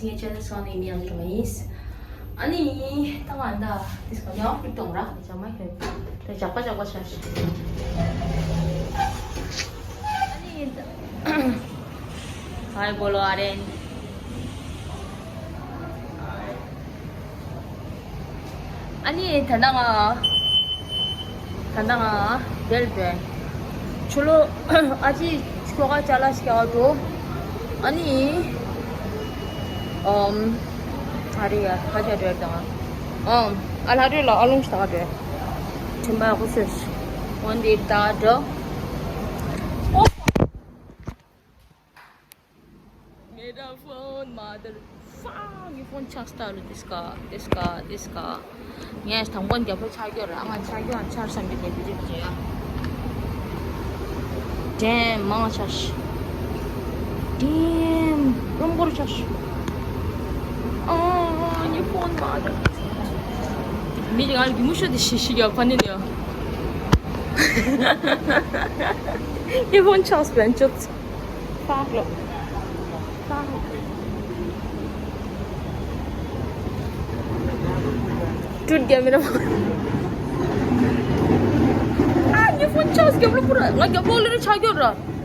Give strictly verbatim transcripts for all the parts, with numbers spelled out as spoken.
ངའི་ཆེ་ནས་སོང་ནས་མི་ཡང་འགྲོ་ཡིན། ཨ་ནི་ད་ང་ད་དེ་སྐོར་ཡང་ཧུར་གཏོང་ར་ཇ་མ་ཧེ་ད་ཇག་པ་ཇག་པ་ཆ་ཤི། ཨ་ནི་ད་ཧའི་བོ་ལོ་ཨ་རེན། ཨ་ནི་ད་ལྟ་ང་ད་ལྟ་ང་བལ་བལ་ཆུ་ལོ་ཨ་ཅི་ཁྱོ་ག་ཅ་ལག་ཞིག་ཡག་འགྲོ། ཨ་ནི་ཨམ་ཨ་རེ་ཡ་ཁ་ཆ་འགྲོ་དང་ཨམ་ཨ་ལ་འགྲོ་ལ་ཨ་ལུང་ཞིག་ད་འགྲོ། དྲན་པ་ཡག་པོ་བཟོས། འོན་ཏེ་ད་འགྲོ། Made a phone, mother. Fuck, your phone charge ད་ལོ་this car, this car, this car. ངས་དང་པོ་རྒྱབ་ལོ་ཆག་རྒྱུ་ར། ང་ཆག་རྒྱུ་ཨ་ཆར་བསམ་གྱི་འདུག་བི་ཌིའོ་བྱེད་ཡ། Damn, མང་ཆར། Damn, རོང་པོར་ཆར། Oh, your phone, mother. མི་ང་ལ་གི་མུ་ཤོ་དེ་ཤི་ཤི་ག་ཕ་ནི་ནི་ཡ། Your phone charge བན་ཅོ། Fuck ལོ། Fuck. Dude, give me the phone. ཨ་ངའི་ཕོན་ཆགས། རྒྱབ་ལོ་པུ་ར། ང་རྒྱབ་ལོ་ལེ་རེ་ཆགས་ཀྱོ་ར།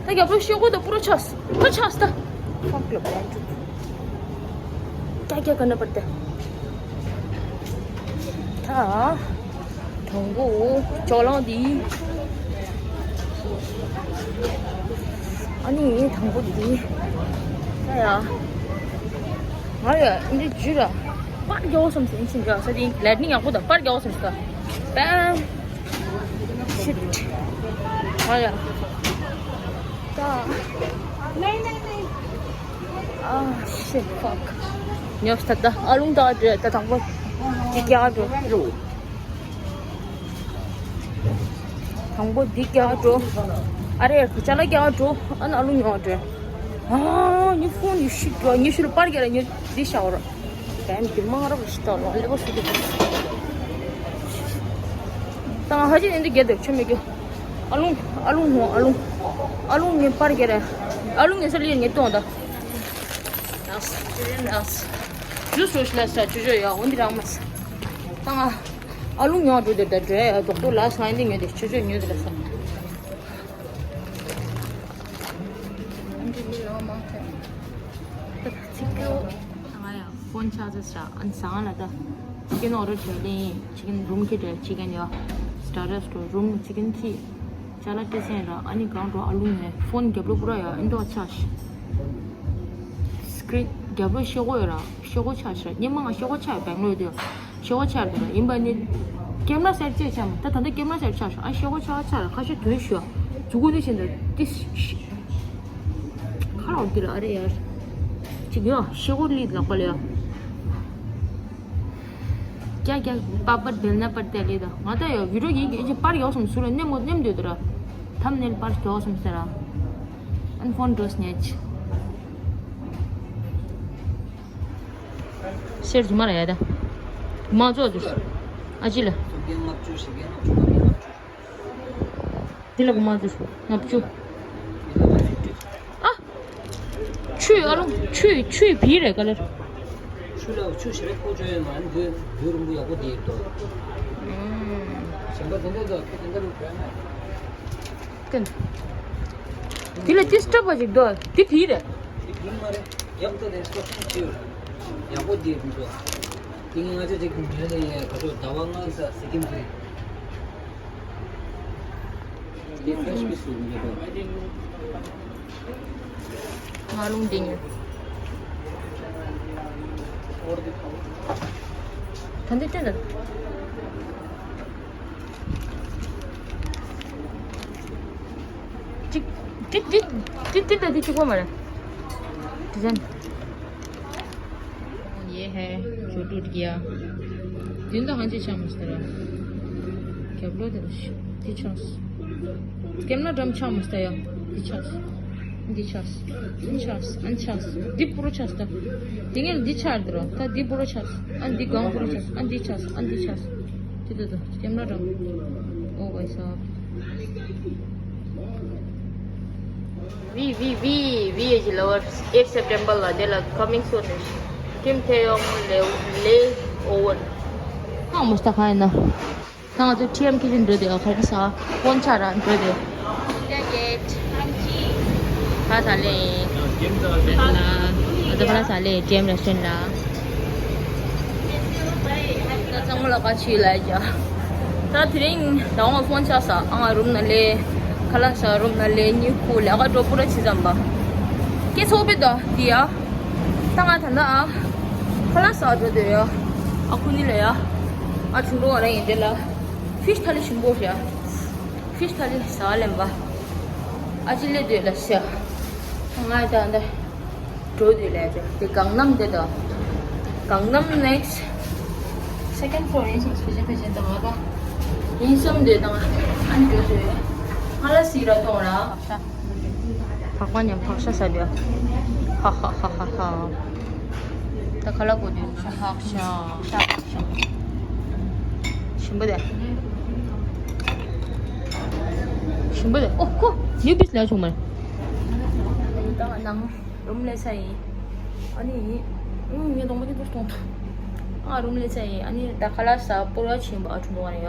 ད་རྒྱབ་ལོ་ཤེལ་སྒོ་ད་པུ་ར་ཆགས། ད་ཆགས་ད། Fuck ལོ། ཀྱ་ཀྱ་ག་ན་པར་ཏེ། ད། དང་པོ་ཅོག་ལང་འདི། ཨ་ནི་དང་པོ་འདི། ད་ཡ། ང་ཡ་འདི་ཇུ་ར། པར་རྒྱག་སམ་སེ་ཨིན་ཆིན་རྒྱག་ས་འདི་ལེ་ཊི་ནིང་ཡག་པོ་ད་པར་རྒྱག་སམ་སེ་ད། པེམ། Shit. ང་ཡ། ད། ནའི་ནའི་ནའི། Ah, shit, fuck. ཉོབ་ས་ད་ཨ་ལུང་ད་འདྲེ་ད་དང་པོ་འདི་རྒྱག་འགྲོ། དང་པོ་འདི་རྒྱག་འགྲོ། ཨ་རེ་ཁུ་ཅ་ལག་རྒྱག་འགྲོ། ཨ་ན་ཨ་ལུང་ཉོ་འགྲོ། Ah, your phone, you shit, bro. ཉི་ཤུ་ལ་པར་རྒྱག་ར་ཉོ་འདི་ཤ་བོར། Damn, གི་མང་རབ་ཞིག་ད་ལོ་ལེ་བ་སུ་གི། ད་ང་ཧ་ཅི་ནས་འདི་རྒྱག་འདོད་ཆོ་མེད་གི། ཨ་ལུང་ཨ་ལུང་ཧོ་ཨ་ལུང་། ཨ་ལུང་ངས་པར་རྒྱག་ར། ཨ་ལུང་ངས་ས་ལིར་ངས་གཏོང་ད། Nice, really nice. ཇུས་རོ་ཤི་ལ་ས་ཆུ་ཆུ་ཡ་འོན་ཏེ་རང་མ་ས། ད་ང་ཨ་ལུང་ཉོ་འགྲོ་དེ་ད་འདྲེ་ཡ་དོག་ཏོ་ལ་སང་ཡིན་དེ་ཉོ་དེ་ཆུ་ཆུ་ཉོ་དེ་ལ་ས། འདི་མི་ལོ་མང་ཐལ། ད་ཚིག་གོ། ང་ཡ་ཕོན་ཆ་ཟ་ས་ཨན་སང་ལ་ད། ཅི་ཀིན་ཨོ་ར་བྲལ་ལེ་ཡིན། ཅི་ཀིན་རུམ་ཁི་བྲལ་ཅི་ཀིན་ཡ། སི་ཊ་ཊས་འགྲོ་རུམ་ཅི་ཀིན་ཁི། ཅ་ལག་སྤྲད་སེན་ར་ཨ་ནི་གང་འགྲོ་ཨ་ལུང་ནས་ཕོན་རྒྱབ་ལོ་པུ་ར་ཡ་ཨིན་འགྲོ་ཆ་ཤི། སི་ཀི་རིན་རྒྱབ་ལོ་ཤེལ་སྒོ་ཡོད་ར་ཤེལ་སྒོ་ཆ་ཤི་ར་སྙེ་མ་ང་ཤེལ་སྒོ་ཆ་ཡོད་བེང་ལོར་དུ་ཤེལ་སྒོ་ཆ་ཡོད་ར་ཡིན་པ་ནི། ཀེམ་ར་སེར་ཅེ་ཆ་མ་ད་ད་ལྟ་ཀེམ་ར་སེར་ཆ་ཤི་ཨ་ཤེལ་སྒོ་ཆ་ཆ་ར་ཁ་ཤས་དོན་ཤི་ཡ་ཇུ་གུ་ནི་ཤིན་ད་ཏི་ཤི། ཁ་ལོག་འདི་ལ་ཨ་རེ་ཡ། ཅིག་ཡོ་ཤེལ་སྒོ་ལི་ལག་པ་ལ་ཡ། ཀྱ་ཀྱ་པ་པར་བེལ་ན་པར་ཏེ་ལི་ད་ང་ད་ཡོ་བི་ཌིའོ་ཡིན་གི་ཨེ་ཅི་པར་ཡོག་སམ་སུ་ར་ནེམ་མོ་ནེམ་དུ་དུ་ར། ཐམ་ནེལ་པར་ཡོག་སམ་སེ་ར། ཨན་ཕོན་འགྲོ་སྙེ་ཆི། སེར་དུ་མ་ར་ཡ་ད། མ་ཚོ་དུ། ཨ་ཅི་ལ། འདི་ལ་གོ་མ་དུ་ལྔ་བཅུ། ཨ། ཆུའི་ཨ་ལོ་ཆུའི་ཆུའི་བི་རེད་ག་ལེར། ཆུ་ལ་ཆུ་ཞེ་རེ་ཁོ་ཆོ་ཡོད་མ་འདི་འདི་རུམ་བུ་ཡག་པོ་དེ་ཡོད་དོ། ཞེན་པ་དེ་འདྲ་དོ་ཁྱོད་དེ་འདྲ་རུ་བྲལ་མ། ཀན། དེ་ལ་ཏི་སྟབས་པ་ཅིག་དོ་དེ་བི་རེད། དེ་བི་མ་རེད། ཡག་ཏུ་དེ་སོ་སོ་ཆུ་ཡག་པོ་དེ་རུ་དོ། དེ་ངས་ང་ཚོ་ཅིག་འདྲ་ལས་ཡ་ག་ཚོད་ཟླ་བ་ལྔ་ས་སི་ཀིམ་དེ། ང་རླུང་འདི་ཉོ། ད་འདི་སྟོན་དང་། ཅིག་ཅིག་ཅིག་ཅིག་ཅིག་ད་འདི་གཅིག་པོ་མ་རེད། དེ་ཚན། ये है छोटू टिकिया। दिन तो हाँ जी शाम इस तरह। क्या बोलो तेरे? ती चांस। कैमरा ड्रम चाम इस तरह। ती चांस। ती चांस। अन चांस। अन चांस। दी पूरा चांस था। दिंगे दी चार दरो। ता दी पूरा चांस। अन दी गांव पूरा chance. On the chance. On the chance. ती तो तो। Camera drum. ओ भाई साहब। वी वी वी वी एजी लवर्स। एट सेप्टेम्बर ला देला कमिंग सून। ཁྱིམ་ཐེ་ཡོང་ལེ་ལེ་ཨོ་ཝན། ཨ་མོ་སྟ་ཁ་ཡིན་ན། ད་ང་ཚོ་ཐི་ཨེམ་ཁི་ཆེན་འགྲོ་དེ་ཨ་ཁ་ཁ་ས་ཕོན་ཆ་ར་འགྲོ་དེ། ཁ་ས་ལེ། ང་ཚོ་ཁ་ས་ལེ་ཐི་ཨེམ་རེ་སི་ཊོ་རན་ལ། ད་ཚང་མ་ལ་ཁ་ཆུ་ལ་ཡ། ད་དེ་རིང་ད་ང་ཕོན་ཆ་ས་ཨ་ང་རུམ་ན་ལེ། ཁ་ལ་ས་རུམ་ན་ལེ་ཉི་ཁུ་ལེ་ཨ་ཁ་འགྲོ་པུ་ར་ཆི་ཙམ་པ། ཀེ་ཚོགས་པའི་ད་དེ་ཡ། ད་ང་ད་ན་ཨ། ཁ་ལ་ས་འགྲོ་དེ་ཡ། ཨ་ཁུ་ནི་ལེ་ཡ། ཨ་ཆུང་འགྲོ་བ་ར་ཡིན་དེ་ལ། ཕིཤ་ཐ་ལི་ཞིམ་པོ་རེད། ཕིཤ་ཐ་ལི་ཟ་ལེན་པ། ཨ་ཅི་ལེ་དུས་ལ་ཤ། ང་ད་འདི་འགྲོ་དུས་ལ་ཅོ་དེ་གང་ནམ་དེ་དང་། གང་ནམ་next second floor ཡིན་ཙང་ཕེ་ཅན་ཕེ་ཅན་དང་ང་པ་ཡིན་བསམ་དེ་དང་ཨ་ནི་འགྲོ་དུས་ང་ལ་སི་ར་གཏོང་ར། ཕག་པ་ཉམ་ཕག་ཤ་ཟ་དུས། ཧ་ཧ་ཧ་ཧ་ཧ། ད་ཁ་ལག་གོ་དུས་ཧ་ཧ་ཤ། ཞིམ་པོ་དེ། ཞིམ་པོ་དེ། ཨོ་ཁོ། ནིའུ་པིས་ལ་བྱུང་མ། ད་ནང་རུམ་ལས་ས་ཡིན། ཨ་ནི། ཨུམ་ངས་གདོང་པ་ཀྱི་ཏོག་གཏོང་ཐུབ། ཨ་རུམ་ལས་ས་ཡིན། ཨ་ནི་ད་ཁ་ལག་ཟ་པོ་ར་ཆེན་པོ་ཨ་ཆུང་གཏོང་བ་ཡ།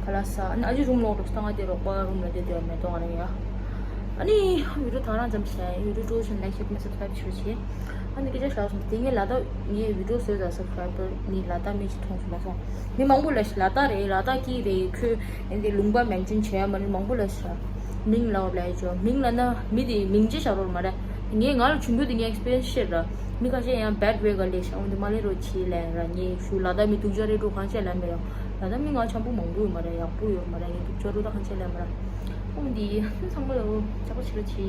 ཁ་ལག་ཟ། ཨ་ནི་ཨ་ཅི་རུམ་ལོག་འགྲོ་སྟངས་དེ་རོགས་པ་རུམ་ལ་དེ་དེ་མེད་གཏོང་བ་ཡ། ཨ་ནི་བི་ཌིའོ་ད་རང་ཙམ་བྱས། བི་ཌིའོ་སྤྲོ་བཞིན་ལའིག་ཤེར་ཀོ་མེན་སབ་སི་ཀ་རབ་ཞུ་བྱེད། ཨ་ནི་སྐད་ཆ་ཞུ་སོང་། དེ་ངས་ལ་དྭགས་ངའི་བི་ཌིའོ་བཟོས་ཙང་སབ་སི་ཀ་རའི་བར་ནི་ལ་དྭགས་མི་ཞིག་མཐོང་སོང་མ་སོང་། མི་མང་པོ་ལ་ལ་དྭགས་རེད། ལ་དྭགས་ཀྱི་རེད། ཁྱོད་འདི་ལུང་པ་མེན་ཤོན་བྱས་མ་རེད། མང་པོ་ལ་ཤ་མིང་ལ་ལ་ཅོ་མིང་ལ་ན་མི་དེ་མིང་ཅི་བྱ་རོགས་མ་རེད། ངས་ང་ལ་ཆུང་དུས་དེ་ངའི་ཨེག་སི་པི་རི་ཡན་སི་ཤེར་ར། མི་ཁ་ཤས་ཡང་བེད་ཝེ་ག་ལས་ཤ་འོན་དེ་མ་ལས་རོ་ཆི་ལས་ར། ངས་ཞུ་ལ་དྭགས་མི་སྡུག་ཅག་རེད་འགྲོ་གང་བྱས་ལ་མེད་ར། ལ་དྭགས་མི་ང་འཆམ་པོ་མང་པོ་ཡོད་མ་རེད། ཡག་པོ་ཡོད་མ་རེད། ངས་སྡུག་ཅག་རོ་ད་གང་བྱས་ལ་མ་ར། འོན་དེ་ཚང་མ་ལ་ཅག་པོ་བྱེད་རོ་ཆི།